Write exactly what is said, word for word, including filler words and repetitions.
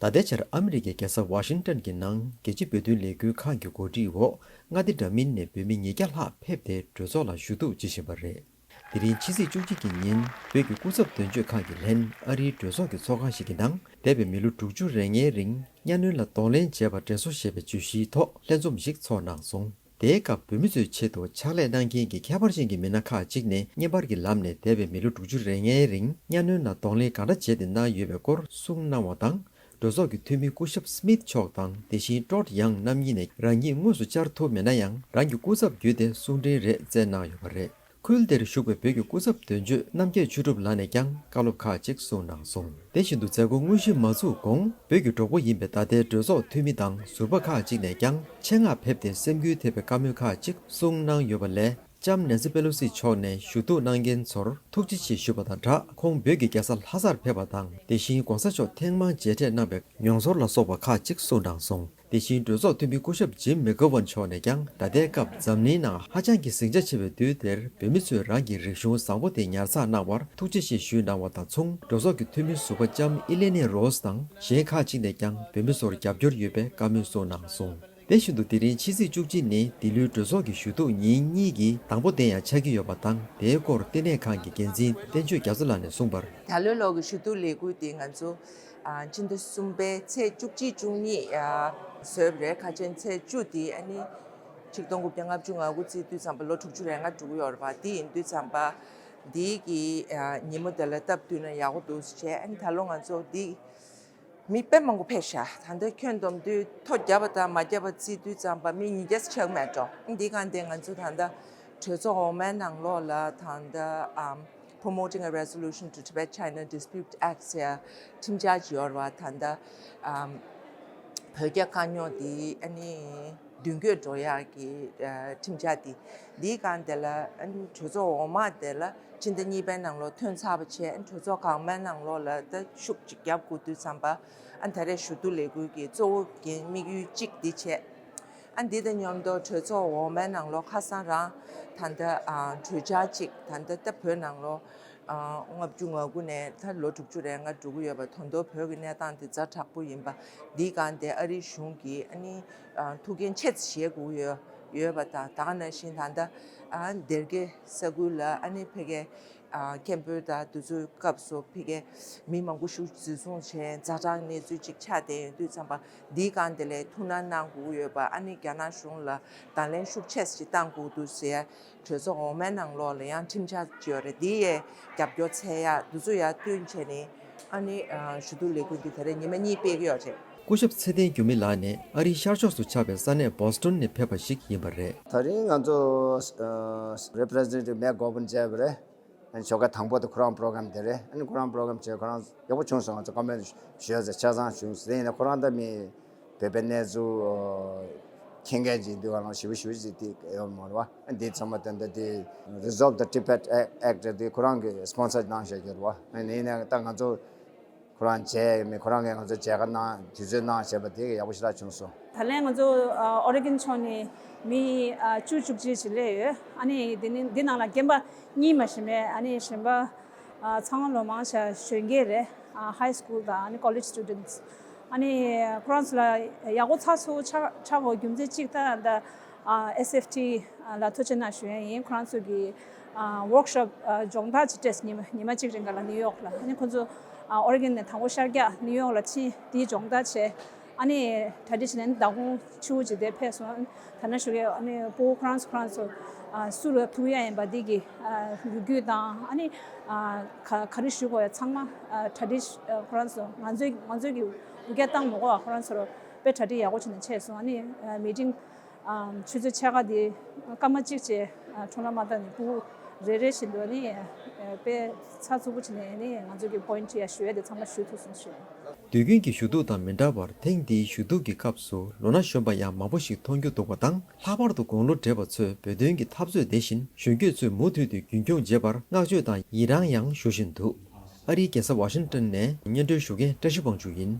ད་ལྟའི་ཆར་ཨ་མི་རི་ཀའི་རྒྱལ་ས་ཝ་ཤིང་ཏོན་གྱི་ནང་རྒྱལ་སྤྱིའི་བོད་དོན་ལས་འགུལ་ཁང་གི་གོ་སྒྲིག་འོག་མངའ་སྡེ་འདྲ་མིན་ནས་བོད་མི་ཉིས་བརྒྱ་ལྷག་ཕེབས་ཏེ་གྲོས་ཚོགས་ལ་ཞུ་གཏུག་བྱེད་བཞིན་པ་རེད། དེ་རིང་ཕྱི་ཚེས་བཅུ་གཅིག་གི་ཉིན་བོད་ཀྱི་སྐུ་ཚབ་དོན་གཅོད་ཁང་གི་ལྷན་ཨ་རིའི་གྲོས་ཚོགས་ཀྱི་ཚོགས་ཁང་ཞིག་གི་ནང་འདས་པའི་མི་ལོ་དྲུག་ཅུ་རེ་ལྔའི་རིང་གཉའ་གནོན་ལ་གདོང་ལེན་བྱས་པ་དྲན་གསོ་ཞེས་པའི་བརྗོད་གཞིའི་ཐོག་ལྷན་འཛོམས་ཤིག་ཚོགས་གནང་སོང་། དེའི་སྐབས་བོད་མི་ཚོའི་ཆེད་དུ་ཕྱག་ལས་གནང་མཁན་གྱི་ཁྱད་པར་ཅན་གྱི་མི་སྣ་ཁག་ཅིག་ནས་བརྙན་པར་གྱི་ལམ་ནས་འདས་པའི་མི་ལོ་དྲུག་ཅུ་རེ་ལྔའི་རིང་གཉའ་གནོན་ལ་གདོང་ལེན་གང་འདྲ་བྱས་ཏེ་གནང་ཡོད་པའི་སྐོར་གསུངས་གནང་བ་དང་། གྲོས་ཚོགས་ཀྱི་འཐུས་མི་སྐུ་ཞབས་སྨིད་མཆོག་དང་དེ་བཞིན་ཀྲོད་ཡང་རྣམ་གཉིས་ནས་རང་ཉིད་དངོས་སུ་བཅར་ཐུབ་མེད་ན་ཡང་རང་གི་སྐུ་ཚབ་བརྒྱུད་དེ་གསུང་འཕྲིན་རེ་བསྩལ་གནང་ཡོད་པ་རེད། ཁུལ་དེར་བཞུགས་པའི་བོད་ཀྱི་སྐུ་ཚབ་དོན་གཅོད་རྣམ་རྒྱལ་ཆོས་གྲུབ་ལགས་ནས་ཀྱང་བཀའ་སློབ་ཁག་ཅིག་གསུངས་གནང་སོང་། དེ་བཞིན་དུ་མཛད་སྒོ་དངོས་གཞི་མ་ཚུགས་གོང་བོད་ཀྱི་གྲོགས་པོ་ཡིན་པའི་ད་ལྟའི་གྲོས་ཚོགས་འཐུས་མི་དང་ཟུར་པ་ཁག་ཅིག་ནས་ཀྱང་ཆེད་མངགས་ཕེབས་ཏེ་སེམས་འགུལ་ཐེབས་པའི་བཀའ་མོལ་ཁག་ཅིག་གསུངས་གནང་ཡོད་པ་ལས། ལྕམ་ནེན་སི་པེ་ལོ་སི་མཆོག་ནས་ཞུ་གཏུག་གནང་མཁན་ཚོར་ཐུགས་རྗེ་ཆེ་ཞུས་པ་དང་སྦྲགས། ཁོང་བོད་ཀྱི་རྒྱལ་ས་ལྷ་སར་ཕེབས་པ་དང་དེ་བཞིན་གོང་ས་མཆོག་ཐེངས་མང་མཇལ་འཕྲད་གནང་བའི་མྱོང་ཚོར་ལ་སོགས་པ་ཁག་ཅིག་གསུངས་གནང་སོང་། དེ་བཞིན་གྲོས་ཚོགས་འཐུས་མི་སྐུ་ཞབས་ཇིམ་མེ་ཀོ་ཝན་མཆོག་ནས་ཀྱང་ད་ལྟའི་སྐབས་འཛམ་གླིང་ནང་ཧ་ཅང་གི་ཟིང་ཆ་ཆེ་བའི་དུས་དེར་བོད་མི་ཚོས་རང་གི་རིག་གཞུང་བཟང་པོ་དེ་ཉར་ཚགས་གནང་བར་ཐུགས་རྗེ་ཆེ་ཞུས་གནང་བ་དང་མཚུངས། གྲོས་ཚོགས་ཀྱི་འཐུས་མི་ཟུར་པ་ལྕམ་ཨི་ལེ་ནེ་རོས་དང་གཞན་ཁག་ཅིག་ནས་ཀྱང་བོད་མི་ཚོར་རྒྱབ་སྐྱོར་ཡོད་པའི་བཀའ་མོལ་གསུངས་གནང་སོང་། དེ་བཞིན་དུ་དེ་རིང་ཕྱི་ཚེས་བཅུ་གཅིག་ནི་འདི་ལོའི་གྲོས་ཚོགས་ཀྱི་ཞུ་གཏུག་ཉིན་གཉིས་ཀྱི་དང་པོ་དེ་ཡང་ཆགས་ཀྱི་ཡོད་པ་དང་། དེའི་སྐོར་ལྟེ་གནས་ཁང་གི་འགན་འཛིན་བསྟན་ཆོས་རྒྱ་མཚོ་ལགས་ནས་གསུངས་པར། ད་ལོའི་ལོ་གི་ཞུ་གཏུག་ལས་འགུལ་དེ་ང་ཚོ་ཨ་ཕྱི་ཟླ་གསུམ་པའི་ཚེས་བཅུ་གཅིག་བཅུ་གཉིས་ཨ་བཟོས་པ་རེད། ཁ་ཆེན་ཚེས་བཅུ་དེ་ཨ་ནི་ཆིག་སྟོང་དགུ་བརྒྱ་ལྔ་བཅུ་ང་དགུ་བརྩིས་དུས་ཙམ་པ་ལོ་དྲུག་ཅུ་རེ་ལྔ་འགྲོ་གི་ཡོད་རེད་པ། དེ་ཡིན་དུས་ཙམ་པ་འདི་གི་ཨ་ཉིན་མོ་དེ་ལ་སྟབས་བསྟུན་ན་ཡག་པོ་འདུག་ཟེར་བྱས། ཨ་ནི་ད་ལོ་ང་ཚོ་འདི། མི་དཔེ་མང་པོ་ཕེབས་ཤག་ད་ལྟ་ཁྱོན་བསྡོམས་དུས་ཐོ་བརྒྱབ་པ་དང་མ་བརྒྱབ་པ་བརྩིས་དུས་ཙམ་པ་མི་ཉིས་བརྒྱ་ཙམ་ཆགས་མེད་འགྲོ། འདི་གང་དེ་ང་ཚོ་ད་ལྟ་གྲོས་ཚོགས་འོག་མའི་ནང་ལོགས་ལ་ད་ལྟ་ཨམ་Promoting a Resolution to Tibet-China Dispute Act ཟེར་ཁྲིམས་འཆར་ཅིག་ཡོད་རེད་བ། ད་ལྟ་ཨམ་བོད་རྒྱ་དཀའ་རྙོག་འདི་ཨ་ནི། མདུན་སྐྱོད་འགྲོ་ཡག་གི་ཨ་ཁྲིམས་འཆར་འདི། འདིའི་སྒང་དེ་ལ་ཨ་ནི་གྲོས་ཚོགས་འོག་མ་དེ་ལ་ཕྱི་ཟླ་གཉིས་པའི་ནང་ལོགས་ཐོན་ཚར་བ་བྱས། ཨ་ནི་གྲོས་ཚོགས་འོག་མའི་ནང་ལོགས་ལ་ད་ཤུགས་ཅིག་བརྒྱབ་དགོས་དུས་ཙམ་པ། ཨ་ནི་ད་རེས་ཞུ་གཏུག་ལས་འགུལ་གྱི་གཙོ་བོ་གི་དམིགས་ཡུལ་གཅིག་འདི་བྱས། ཨ་ནི་འདི་དང་མཉམ་དུ་གྲོས་ཚོགས་འོག་མའི་ནང་ལོགས་ཁ་སང་རང་ད་ལྟ་ཨ་གྲོས་འཆར་གཅིག་ད་ལྟ་ད་བོད་ནང་ལོགས། ལྔ་བཅུ་ང་དགུ་ནས་ད་ལོ་དྲུག་ཅུ་རེ་ལྔ་འགྲོ་གི་ཡོད་པ། ད་དུང་བོད་ཀྱི་གནས་སྟངས་འདི་ཛ་དྲག་པོ་ཡིན་པ། འདིའི་སྒང་དེ་ཨ་རིའི་གཞུང་གིས་ཨ་ནི་ཐུགས་འགན་ཆེ་ཙམ་བཞེས་དགོས་ཡོད་ཡོད་པ་དང་། ད་ག་ནང་བཞིན་ད་ལྟ་སྡེར་ཁའི་ས་ཁུལ་ལ་ཨ་ནི་ཕ་གིའི་སྐད་འབོད་དང་དེ་ཚོའི་སྐབས་སུ་ཕ་གིའི་མི་མང་པོ་ཞིག་འཛིན་བཟུང་བྱས་ཛ་དྲག་གནས་ཚུལ་ཅིག་ཆགས་བསྡད་ཡོད་དུས་ཙམ་པ། འདིའི་སྒང་དེ་ལ་ཐུགས་སྣང་གནང་དགོས་ཡོད་པ། ཨ་ནི་རྒྱ་ནག་གཞུང་ལ་གདོང་ལེན་ཤུགས་ཆེ་ཙམ་ཅིག་གཏང་དགོས་འདུག་ཟེར། གྲོས་ཚོགས་འོག་མའི་ནང་ལོགས་ལ་ཡང་ཁྲིམས་འཆར་ཅིག་ཡོད་རེད། འདི་ཡའི་རྒྱབ་སྐྱོར་འཚོལ་ཡག་འདི་ཚོ་ཡར་བསྟུན་བྱས་ནས། ཨ་ནི་ཞུ་གཏུག་ལས་འགུལ་འདི་ད་རེས་ཉི་མ་གཉིས་སྤེལ་གྱི་ཡོད་རེད། སྐུ་ཞབས་ཚེ་བརྟན་འགྱུར་མེད་ལགས་ནི་ཨ་རིའི་ཤར་ཕྱོགས་སུ་ཆགས་པའི་ས་གནས་བོ་སི་ཊོན་ནས་ཕེབས་པ་ཞིག་ཡིན་པ་རེད། ད་རིང་ང་ཚོ་Representative Matt Gaubin མཇལ་བ་རེད། ཨ་ནི་ཞོགས་ཀ་དང་པོ་དེ་ཁོ་རང་པོ་རོ་གྷ་རམ་དེ་རེད། ཨ་ནི་ཁོ་རང་པོ་རོ་གྷ་རམ་བྱས། ཁོ་རང་ཡག་པོ་བྱུང་སོང་། ང་ཚོ་ཀོ་མེན་ཊི་ཞུ་ཡག་ཆ་ཚང་བྱུང་སོང་། དེ་ཡིན་ན་ཁོ་རང་ད་མི་བོད་པའི་གནས་ཚུལ་མཁྱེན་མཁན་ཅིག་འདུག་ག་ལ་ཞེ་པོ་ཞེ་པོ་ཅིག་དེ་ཡོད་མ་རེད་བ། ཨ་འདི་ཚང་མ་དེ་འདྲ་དེ་Resolve the Tibet Act དེ་ཁོ་རང་གིས་སི་པོན་སར་གནང་བཞག་གི་རེད་བ། ཨ་ནི་ཡིན་ན་ད་ང་ཚོ་ཁོ་རང་མཇལ་ཡོད་མེད། ཁོ་རང་གིས་ང་ཚོ་མཇལ་ཁ་གནང་དུས་ཚོད་གནང་བྱས་པ་དེ་གི་ཡག་པོ་ཞེ་དྲག་བྱུང་སོང་། ད་ལན་ང་ཚོ་ཨ་ཨོ་རེ་གྷོན་ཕྱོགས་ནས་མི་ཨ་བཅུ་བཅུ་གཅིག་ཅིག་སླེབས་ཡོད། ཨ་ནི་འདི་ནི་འདི་ནང་ལ་རྒན་པ་གཉིས་མ་གཏོགས་མེད། ཨ་ནི་གཞན་པ་ཨ་ཚང་མ་ལོ་མང་ཆེ་གཞོན་སྐྱེས་རེད། ཨ་high school དང་ཨ་ནི་college students། ཨ་ནི་ཁོ་རང་ཚོ་ལ་ཡག་པོ་ཚགས་ཚུད་པོ་ཆགས་ཆགས་པའི་རྒྱུ་མཚན་གཅིག་ད་ད་ཨ་S F T ལ་ཐུགས་རྗེ་གནང་ཞུ་ཡ་ཡིན། ཁོ་རང་ཚོ་གི་ཨ་workshop ཨ་སྦྱོང་བརྡར་ཅིག་སྤྲད། ཉི་མ་ཉི་མ་གཅིག་རིང་ག་ལ་ནིའུ་ཡོག་ལ། ཨ་ནི་ཁོ་ཚོ་ཨ་ཨོ་རེ་གྷོན་ནས་དང་པོ་ཤར་རྒྱག་ནིའུ་ཡོག་ལ་ཕྱིན། དེའི་སྦྱོང་བརྡར་བྱས། ཨ་ནི་གྲ་སྒྲིག་བྱས་ནས་མདང་དགོང་ཕྱི་པོ་ཅིག་དེ་ཕེབས་སོང་། ད་ནང་བཞིན་ཨ་ནི་སྤུ་གུ་ཁོ་རང་ཚོ་ཁོ་རང་ཚོ་ཨ་སུ་ལ་ཐུག་ཡ་ཡིན་པ་འདི་གི་ཨ་ལོ་རྒྱུས་དང་། ཨ་ནི་ཨ་ག་ག་རེ་ཞུ་དགོས་ཡ་ཚང་མ་ཨ་གྲ་སྒྲིག་ཨ་ཁོ་རང་ཚོ་ང་ཚོའི་ང་ཚོའི་གི་བོད་སྐད་བཏང་མི་དགོས་པ། ཁོ་རང་ཚོར་དཔེ་གྲ་སྒྲིག་ཡག་པོ་བྱས་ནས་བྱས་སོང་། ཨ་ནི་ཨ་མི་ཊིང་ཨ་ཆུ་ཚོད་ཕྱེད་ཀ་དེ་སྐར་མ་གཅིག་བྱས་ཨ་འཕྲོ་བརླག་མ་བཏང་ནས་སྤུ་གུ་རེ་རེ་བཞིན་དུ་ཨ་ནི་ཨ་དཔེ་ཚགས་ཚུད་པོ་བྱས་ནས་ཨ་ནི་ང་ཚོ་གི་པོ་ཡིན་ཊི་ཡ་ཞུ་ཡ་དེ་ཚང་མ་ཞུ་ཐུབ་སོང་ཞུ། དུས་རྒྱུན་གྱི་ཞུ་གཏུག་དང་མི་འདྲ་བར་ཐེངས་འདིའི་ཞུ་གཏུག་གི་སྐབས་སུ་ལོ་ན་གཞོན་པ་ཡང་མང་པོ་ཞིག་མཐོང་རྒྱུ་འདུག་པ་དང་། ལྷག་པར་དུ་དགུང་ལོ་བགྲེས་པ་ཚོས་བོད་དོན་གྱི་འཐབ་རྩོད་དེ་བཞིན་གཞོན་སྐྱེས་ཚོས་མུ་མཐུད་དུ་རྒྱུན་འཁྱོངས་བྱེད་པར་བསྔགས་བརྗོད་དང་ཡི་རངས་ཡང་ཞུ་བཞིན་འདུག་ཨ་རིའི་རྒྱལ་ས་ཝ་ཤིང་ཏོན་ནས་སྙན་སྒྲོན་ཞུ་མཁན་བཀྲ་ཤིས་དབང་ཕྱུག་ཡིན།